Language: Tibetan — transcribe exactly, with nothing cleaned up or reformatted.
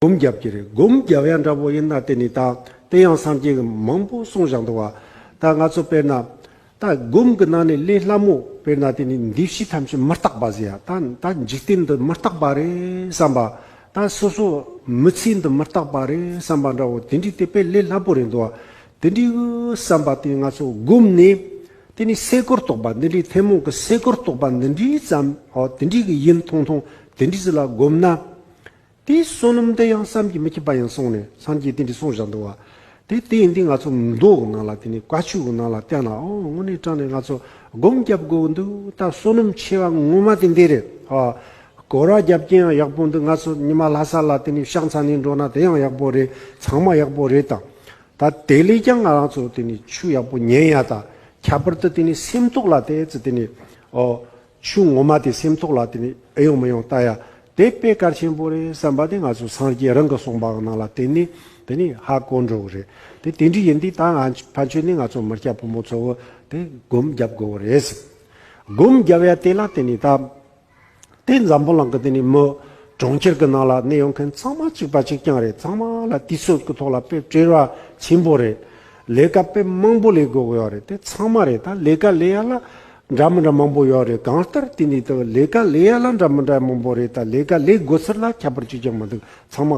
སྒོམ་རྒྱབ་ཀྱི་རེད། སྒོམ་རྒྱབ་ཡ་འདྲ་པོ་ཡིན་ན་དེ་ནི་ད་དེ་ཡང་སངས་རྒྱས་ཀྱིས་མང་པོ་གསུངས་བཞག་འདུག་བ། ད་ང་ཚོ་དཔེར་ན་ད་སྒོམ་གྱི་ནང་ནས་ལས་སླ་མོ་དཔེར་ན་དེ་ནི་འདུས་བྱས་ཐམས་ཅད་མི་རྟག་པ་ཟེར་ཡ། ད་ད་འཇིག་རྟེན་འདི་མི་རྟག་པ་རེད་བསམ་པ། ད་སོ་སོ་མི་ཚེ་འདི་མི་རྟག་པ་རེད་བསམ་པ་འདྲ་བོ་དེ་འདྲའི་དེ་དཔེ་ལས་སླ་པོ་རེད་འདུག་བ། དེ་འདྲའི་བསམ་པ་དེ་ང་ཚོ་སྒོམ་ནས་དེ་ནི་སེ་གོལ་གཏོགས་པ་འདི་འདྲའི་ཐུན་མོང་གི་སེ་གོལ་གཏོགས་པ་འདི་འདྲའི་ཙམ། ཨོ་དེ་འདྲའི་གི་ཡིན་ཐུང་ཐུང་དེ་འདྲའི་ཟིག་ལ་སྒོམ་ན། དེའི་བསོད་ནམས་དེ་ཡང་བསམ་གྱིས་མི་ཁྱབ་པ་ཡིན་གསུངས་ནས་སངས་རྒྱས་དེ་འདྲ་གསུངས་བཞག་འདུག་བ། དེ་དེ་ཡིན་དུས་ང་ཚོ་མདོ་གི་ནང་ལ་དེ་ནི་བཀའ་ཆོས་གི་ནང་ལ་བལྟས་ན། ཨོ་དངོས་གནས་དྲང་ནས་ང་ཚོ་སྒོམ་རྒྱབ་དགོས་འདུག་ད་བསོད་ནམས་ཆེ་བ་ངོ་མ་དེ་འདི་རེད། ཨ་སྐོར་བ་རྒྱབ་ཀྱི་ཡང་ཡག་པོ་འདུག་ང་ཚོ་ཉི་མ་ལྷ་ས་ལ་དེ་ནི་ཕྱག་འཚལ་ནས་འགྲོ་ན་དེ་ཡང་ཡག་པོ་རེད། ཚང་མ་ཡག་པོ་རེད་དང་། ད་དེ་ལས་ཀྱང་ང་རང་ཚོ་དེ་ནི་ཆོས་ཡག་པོ་ཉན་ཡ་དང་། ཁྱད་པར་དུ་དེ་ནི་སེམས་ཐོག་ལ་དེ་ཚོ་དེ་ནི་ཨོ། ཆོས་ངོ་མ་དེ་སེམས་ཐོག་ལ་དེ་ནི་ཨེ་ཡོང་མི་ཡོང་ལྟ་ཡ། དེ་དཔེ་གལ་ཆེན་པོ་རེད་བསམ་པ་དེ་ང་ཚོ་སངས་རྒྱས་རང་གི་གསུངས་པ་ནང་ལ་དེ་ནི་དེ་ནི་ཧ་གོ་འགྲོ་གི་རེད། དེ་དེ་འདྲ་ཡིན་དུས་ད་ང་ཕན་ཆོད་ནི་ང་ཚོ་མི་སྐྱ་ཕོ་མོ་ཚོ་གི་དེ་སྒོམ་རྒྱབ་དགོས་གི་རེད། སྒོམ་རྒྱབ་ཡ་དེ་ལ་དེ་ནི་ད་དེ་འཛམ་བུ་གླིང་གི་དེ་ནི་མི་གྲོང་ཁྱེར་གི་ནང་ལ་གནས་ཡོང་མཁན་ཚང་མ་གཅིག་པ་གཅིག་རྐྱང་རེད། ཚང་མ་ལ་དུས་ཚོད་ཀྱི་ཐོག་ལ་དཔེ་བྲེལ་བ་ཆེན་པོ་རེད། ལས་ཀ་དཔེ་མང་པོ་ལས་དགོས་ཡོད་རེད། དེ་ཚང་མ་རེད། ད་ལས་ཀ་ལས་ཡ་ལ་འདྲ་མི་འདྲ་མང་པོ་ཡོད་རེད། གང་ལྟར་དེ་ནི་ད་ལས་ཀ་ལས་ཡ་ལ་འདྲ་མི་འདྲ་མང་པོ་རེད། ད་ལས་ཀ་ལས་དགོས་ཚུལ་ལ་ཁྱད་པར་གཅིག་ཀྱང་མི་འདུག་ཚང་མ་